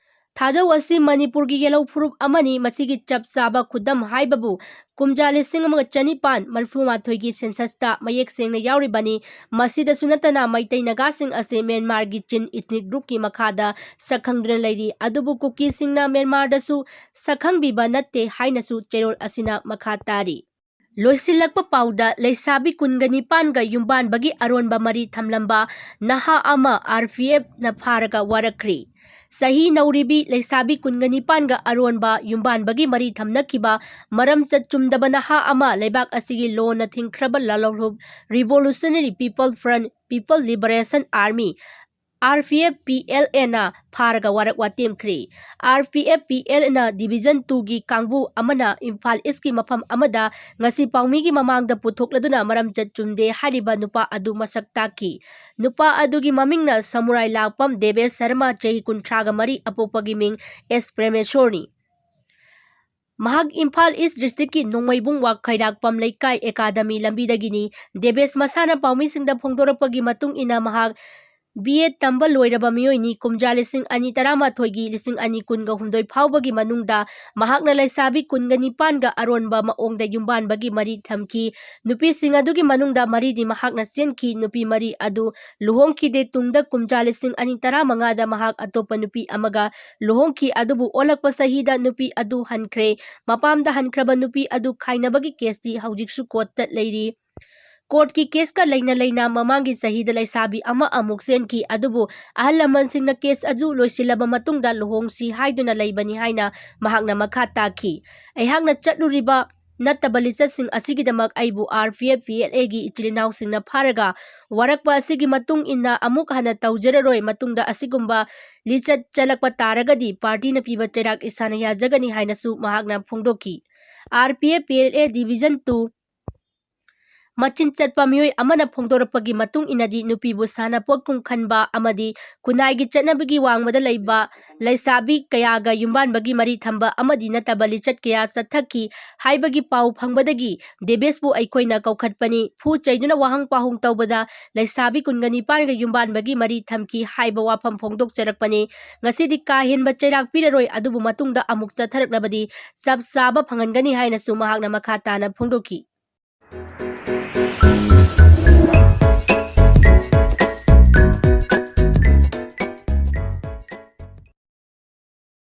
ꯊꯥꯗꯧ ꯑꯁꯤ ꯃꯅꯤꯄꯨꯔꯒꯤ ꯌꯦꯜꯍꯧ ꯐꯨꯔꯨꯞ ꯑꯃꯅꯤ꯫ ꯃꯁꯤꯒꯤ ꯆꯞ ꯆꯥꯕ ꯈꯨꯗꯝ ꯍꯥꯏꯕꯕꯨ ꯀꯨꯝꯖꯥ ꯂꯤꯁꯤꯡ ꯑꯃꯒ ꯆꯅꯤꯄꯥꯟ ꯃꯔꯤꯐꯨ ꯃꯥꯊꯣꯏꯒꯤ ꯁꯦꯟꯁꯁꯇ ꯃꯌꯦꯛ ꯁꯦꯡꯅ ꯌꯥꯎꯔꯤꯕꯅꯤ꯫ ꯃꯁꯤꯗꯁꯨ ꯅꯠꯇꯅ ꯃꯩꯇꯩ ꯅꯥꯒꯥꯁꯤꯡ ꯑꯁꯤ ꯃ꯭ꯌꯥꯟꯃꯥꯔꯒꯤ ꯆꯤꯟ ꯏꯊꯅꯤꯛ ꯒ꯭ꯔꯨꯞꯀꯤ ꯃꯈꯥꯗ ꯁꯛꯈꯪꯗꯨꯅ ꯂꯩꯔꯤ꯫ ꯑꯗꯨꯕꯨ ꯀꯨꯀꯤꯁꯤꯡꯅ ꯃ꯭ꯌꯥꯟꯃꯥꯔꯗꯁꯨ ꯁꯛꯈꯪꯕꯤꯕ ꯅꯠꯇꯦ ꯍꯥꯏꯅꯁꯨ ꯆꯦꯔꯣꯜ ꯑꯁꯤꯅ ꯃꯈꯥ ꯇꯥꯔꯤ꯫ ꯂꯣꯏꯁꯤꯜꯂꯛꯄ ꯄꯥꯎꯗ ꯂꯩꯁꯥꯕꯤ ꯀꯨꯟꯒ ꯅꯤꯄꯥꯟꯒ ꯌꯨꯝꯕꯥꯟꯕꯒꯤ ꯑꯔꯣꯟꯕ ꯃꯔꯤ ꯊꯝꯂꯝꯕ ꯅꯍꯥ ꯑꯃ RPFꯅ ꯐꯥꯔꯒ ꯋꯥꯔꯛꯈ꯭ꯔꯤ꯫ ꯆꯍꯤ ꯅꯧꯔꯤꯕꯤ ꯂꯩꯁꯥꯕꯤ ꯀꯨꯟꯒ ꯅꯤꯄꯥꯟꯒ ꯑꯔꯣꯟꯕ ꯌꯨꯝꯕꯥꯟꯕꯒꯤ ꯃꯔꯤ ꯊꯝꯅꯈꯤꯕ ꯃꯔꯝ ꯆꯠ ꯆꯨꯝꯗꯕ ꯅꯍꯥ ꯑꯃ ꯂꯩꯕꯥꯛ ꯑꯁꯤꯒꯤ ꯂꯣꯟꯅ ꯊꯤꯡꯈ꯭ꯔꯕ ꯂꯥꯂꯣꯡꯂꯨꯞ Revolutionary People Front, People Liberation Army, RPF PLAꯅ ꯐꯥꯔꯒ ꯋꯥꯔꯛ ꯋꯥꯇꯦꯝꯈ꯭ꯔꯤ꯫ RPF PLAꯅ Division twoꯒꯤ ꯀꯥꯡꯕꯨ ꯑꯃꯅ ꯏꯝꯐꯥꯜ ꯏꯁꯀꯤ ꯃꯐꯝ ꯑꯃꯗ ꯉꯁꯤ ꯄꯥꯎꯃꯤꯒꯤ ꯃꯃꯥꯡꯗ ꯄꯨꯊꯣꯛꯂꯗꯨꯅ ꯃꯔꯝ ꯆꯠ ꯆꯨꯝꯗꯦ ꯍꯥꯏꯔꯤꯕ ꯅꯨꯄꯥ ꯑꯗꯨ ꯃꯁꯛ ꯇꯥꯛꯈꯤ꯫ ꯅꯨꯄꯥ ꯑꯗꯨꯒꯤ ꯃꯃꯤꯡꯅ ꯁꯃꯨꯔꯥꯏ ꯂꯥꯛꯄꯝ ꯗꯦꯕꯦꯁ ꯁꯔꯃ, ꯆꯍꯤ ꯀꯨꯟꯊ꯭ꯔꯥꯒ ꯃꯔꯤ, ꯑꯄꯣꯛꯄꯒꯤ ꯃꯤꯡ ꯑꯦꯁ ꯄ꯭ꯔꯦꯃꯦꯁꯣꯔꯅꯤ꯫ ꯃꯍꯥꯛ ꯏꯝꯐꯥꯜ ꯏꯁ ꯗꯤꯁꯇ꯭ꯔꯤꯛꯀꯤ ꯅꯣꯡꯃꯩꯕꯨꯡ ꯋꯥ ꯈꯩꯔꯥꯛꯄꯝ ꯂꯩꯀꯥꯏ ꯑꯦꯀꯥꯗꯃꯤ ꯂꯝꯕꯤꯗꯒꯤꯅꯤ꯫ ꯗꯦꯕꯦꯁ ꯃꯁꯥꯅ ꯄꯥꯎꯃꯤꯁꯤꯡꯗ ꯐꯣꯡꯗꯣꯔꯛꯄꯒꯤ ꯃꯇꯨꯡ ꯏꯟꯅ ꯃꯍꯥꯛ BA ꯇꯝꯕ ꯂꯣꯏꯔꯕ ꯃꯤꯑꯣꯏꯅꯤ꯫ ꯀꯨꯝꯖꯥ ꯂꯤꯁꯤꯡ ꯑꯅꯤ ꯇꯔꯥꯃꯥꯊꯣꯏꯒꯤ ꯂꯤꯁꯤꯡ ꯑꯅꯤ ꯀꯨꯟꯒ ꯍꯨꯝꯗꯣꯏ ꯐꯥꯎꯕꯒꯤ ꯃꯅꯨꯡꯗ ꯃꯍꯥꯛꯅ ꯂꯩꯁꯥꯕꯤ ꯀꯨꯟꯒ ꯅꯤꯄꯥꯟꯒ ꯑꯔꯣꯟꯕ ꯃꯑꯣꯡꯗ ꯌꯨꯝꯕꯥꯟꯕꯒꯤ ꯃꯔꯤ ꯊꯝꯈꯤ꯫ ꯅꯨꯄꯤꯁꯤꯡ ꯑꯗꯨꯒꯤ ꯃꯅꯨꯡꯗ ꯃꯔꯤꯗꯤ ꯃꯍꯥꯛꯅ ꯆꯦꯟꯈꯤ꯫ ꯅꯨꯄꯤ ꯃꯔꯤ ꯑꯗꯨ ꯂꯨꯍꯣꯡꯈꯤꯗꯦ꯫ ꯇꯨꯡꯗ ꯀꯨꯝꯖꯥ ꯂꯤꯁꯤꯡ ꯑꯅꯤ ꯇꯔꯥꯃꯉꯥꯗ ꯃꯍꯥꯛ ꯑꯇꯣꯞꯄ ꯅꯨꯄꯤ ꯑꯃꯒ ꯂꯨꯍꯣꯡꯈꯤ, ꯑꯗꯨꯕꯨ ꯑꯣꯜꯂꯛꯄ ꯆꯍꯤꯗ ꯅꯨꯄꯤ ꯑꯗꯨ ꯍꯟꯈ꯭ꯔꯦ꯫ ꯃꯄꯥꯝꯗ ꯍꯟꯈ꯭ꯔꯕ ꯅꯨꯄꯤ ꯑꯗꯨ ꯈꯥꯏꯅꯕꯒꯤ ꯀꯦꯁꯇꯤ ꯍꯧꯖꯤꯛꯁꯨ ꯀꯣꯔꯠꯇ ꯂꯩꯔꯤ꯫ ꯀꯣꯔꯠꯀꯤ ꯀꯦꯁꯀ ꯂꯩꯅ ꯂꯩꯅ ꯃꯃꯥꯡꯒꯤ ꯆꯍꯤꯗ ꯂꯩꯁꯥꯕꯤ ꯑꯃ ꯑꯃꯨꯛ ꯆꯦꯟꯈꯤ, ꯑꯗꯨꯕꯨ ꯑꯍꯜ ꯂꯃꯟꯁꯤꯡꯅ ꯀꯦꯁ ꯑꯗꯨ ꯂꯣꯏꯁꯤꯜꯂꯕ ꯃꯇꯨꯡꯗ ꯂꯨꯍꯣꯡꯁꯤ ꯍꯥꯏꯗꯨꯅ ꯂꯩꯕꯅꯤ ꯍꯥꯏꯅ ꯃꯍꯥꯛꯅ ꯃꯈꯥ ꯇꯥꯈꯤ꯫ ꯑꯩꯍꯥꯛꯅ ꯆꯠꯂꯨꯔꯤꯕ ꯅꯠꯇꯕ ꯂꯤꯆꯠꯁꯤꯡ ꯑꯁꯤꯒꯤꯗꯃꯛ ꯑꯩꯕꯨ RPF PLAꯒꯤ ꯏꯆꯤꯜ ꯏꯅꯥꯎꯁꯤꯡꯅ ꯐꯥꯔꯒ ꯋꯥꯔꯛꯄ ꯑꯁꯤꯒꯤ ꯃꯇꯨꯡ ꯏꯟꯅ ꯑꯃꯨꯛ ꯍꯟꯅ ꯇꯧꯖꯔꯔꯣꯏ꯫ ꯃꯇꯨꯡꯗ ꯑꯁꯤꯒꯨꯝꯕ ꯂꯤꯆꯠ ꯆꯠꯂꯛꯄ ꯇꯥꯔꯒꯗꯤ ꯄꯥꯔꯇꯤꯅ ꯄꯤꯕ ꯆꯩꯔꯥꯛ ꯏꯁꯥꯅ ꯌꯥꯖꯒꯅꯤ ꯍꯥꯏꯅꯁꯨ ꯃꯍꯥꯛꯅ ꯐꯣꯡꯗꯣꯛꯈꯤ꯫ RPF PLA Division two ꯃꯆꯤꯟ ꯆꯠꯄ ꯃꯤꯑꯣꯏ ꯑꯃꯅ ꯐꯣꯡꯗꯣꯔꯛꯄꯒꯤ ꯃꯇꯨꯡ ꯏꯟꯅꯗꯤ, ꯅꯨꯄꯤꯕꯨ ꯁꯥꯟꯅꯄꯣꯠ ꯀꯨꯝꯈꯟꯕ ꯑꯃꯗꯤ ꯈꯨꯟꯅꯥꯏꯒꯤ ꯆꯠꯅꯕꯤꯒꯤ ꯋꯥꯡꯃꯗ ꯂꯩꯕ ꯂꯩꯁꯥꯕꯤ ꯀꯌꯥꯒ ꯌꯨꯝꯕꯥꯟꯕꯒꯤ ꯃꯔꯤ ꯊꯝꯕ ꯑꯃꯗꯤ ꯅꯠꯇꯕ ꯂꯤꯆꯠ ꯀꯌꯥ ꯆꯠꯊꯈꯤ ꯍꯥꯏꯕꯒꯤ ꯄꯥꯎ ꯐꯪꯕꯗꯒꯤ ꯗꯦꯕꯦꯁꯄꯨ ꯑꯩꯈꯣꯏꯅ ꯀꯧꯈꯠꯄꯅꯤ꯫ ꯐꯨ ꯆꯩꯗꯨꯅ ꯋꯥꯍꯪ ꯄꯥꯎꯍꯪ ꯇꯧꯕꯗ ꯂꯩꯁꯥꯕꯤ ꯀꯨꯟꯒ ꯅꯤꯄꯥꯟꯒ ꯌꯨꯝꯕꯥꯟꯕꯒꯤ ꯃꯔꯤ ꯊꯝꯈꯤ ꯍꯥꯏꯕ ꯋꯥꯐꯝ ꯐꯣꯡꯗꯣꯛꯆꯔꯛꯄꯅꯤ꯫ ꯉꯁꯤꯗꯤ ꯀꯥ ꯍꯦꯟꯕ ꯆꯩꯔꯥꯛ ꯄꯤꯔꯔꯣꯏ, ꯑꯗꯨꯕꯨ ꯃꯇꯨꯡꯗ ꯑꯃꯨꯛ ꯆꯠꯊꯔꯛꯂꯕꯗꯤ ꯆꯞ ꯆꯥꯕ ꯐꯪꯍꯟꯒꯅꯤ ꯍꯥꯏꯅꯁꯨ ꯃꯍꯥꯛꯅ ꯃꯈꯥ ꯇꯥꯅ ꯐꯣꯡꯗꯣꯛꯈꯤ꯫